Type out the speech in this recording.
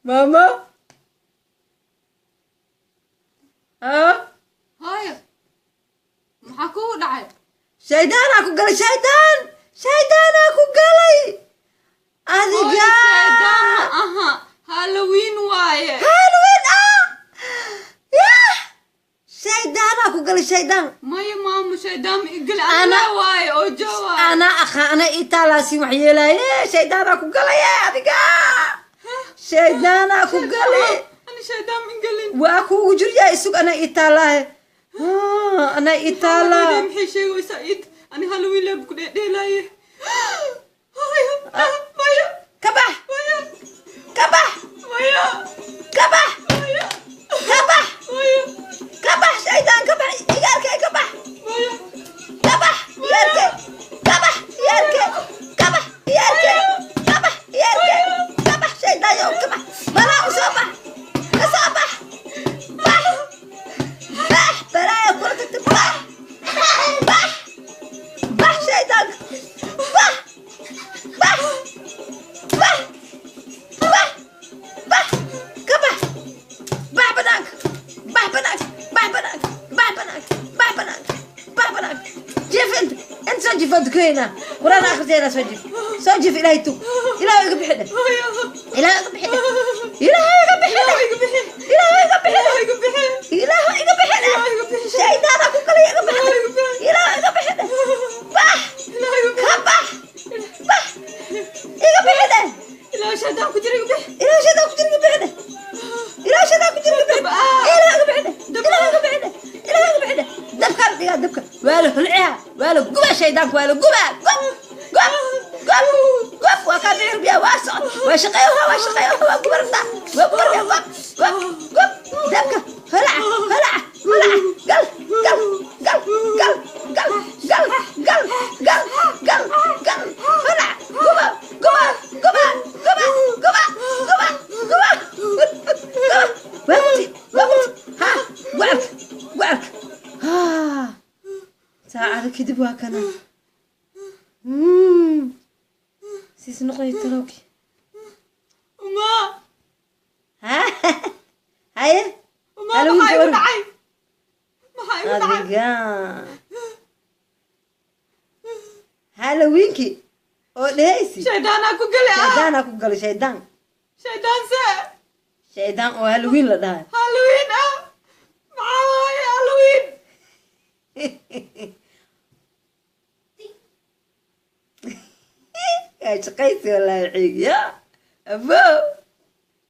Maama. Ah. Hooyo, maxaa kugu dhacay? Shaydaanaa ku galay, shaydaan, shaydaanaa ku galay. Hooyo, adiga shaydaan ma aha, Halloween waaye. Halloween ah yah, shaydaanaa ku galay, shaydaan. Maya maamo, shaydaan ma igali, anaa waaye oo jo waaye. Anaa aqaana itaalaasin wax yeelaaye, shaydaanaa ku galaye adiga, shaydaanaa ku galay. Ani shaydaan ma igalin. Waa kuugu jiryaa, isug, anaa itaalaahe, anaa itaalaa. Halloween maxay sheegaysaa id? Ani Halloween leeb ku dheedheelaaye. Hooyo, maya. Ka bax. Maya. Ka bax. Maya. Ka bax. Maya. Ka bax. Maya. Ka bax, shaydaan ka bax, igaarkay ka bax. Maya. Ka bax igaarkay, ka bax igaarkay, ka bax igaarkay, ka bax igaarkay, ka bax shaydaan yow, ka bax, balaa u soo bax, ka soo bax, bax bax, balaaya kula tagtay, bax bax bax, shaydaanka bax bax bax bax bax, ka bax, bax banaanka, bax banaanka, bax banaanka, bax banaanka, bax banaanka, bax banaanka, jiif inta, inta soo jiif, waan tukanayna, quraan akhrisayna, soo jiif, soo jiif, ilaahay tug, ilaahay iga bixi dheh. Hooyo. Ilaahay iga bixi dheh, ilaahay iga bixi dheh. Iga bixi. Ilaahay iga bixi dheh. Iga bixi. Ilaahay iga bixi dheh, shaydaana ku galay, iga bixi dheh, ilaahay iga bixi dheh, bax, ka bax, bax, iga bixi dheh. Ilaahay shaydaan ku jira iga bixi. Ilaahay shaydaan ku jira iga bixi dheh, ilaahay shaydaan ku jira iga bixi dheh, ilaahay iga bixi dheh, ilaahay iga bixi dheh, ilaahay iga bixi dheh. Dabka la dhigaa, dabka waa la holciyaa, waa la gubaa, shaydaanka waa la gubaa, gub gub gub gub, waa kaa bixi biyaa, waa socod, waa shaqeeyoha, waa shaqeeyoha, waa guba rabtaa, waa guba rabtaa, gub gub gub, dabka holaca, holaca, holaca, gal gal gal gal gal gal gal gal gal gal, holaca, guba guba guba guba guba guba guba guba, waa gubti, waa gubti, ha gucalka, gucalka, ha saacada kadib waa kana siis noqday talowki. Uma. Ha haye. Uma. Halloween. Maxaa igu Ka waran. dhacay? Maxaa igu dhacay? Adiga Halloweenki oo dhehaysi. Shaydaanaa ku gali ah. Shaydaanaa ku galay, shaydaan. Shaydaan se? Shaydaan oo Halloween la dhahay. Halloween ah, maxaa waaye Halloween? Yaa shaqaysi wallaahi, ciig ya abo.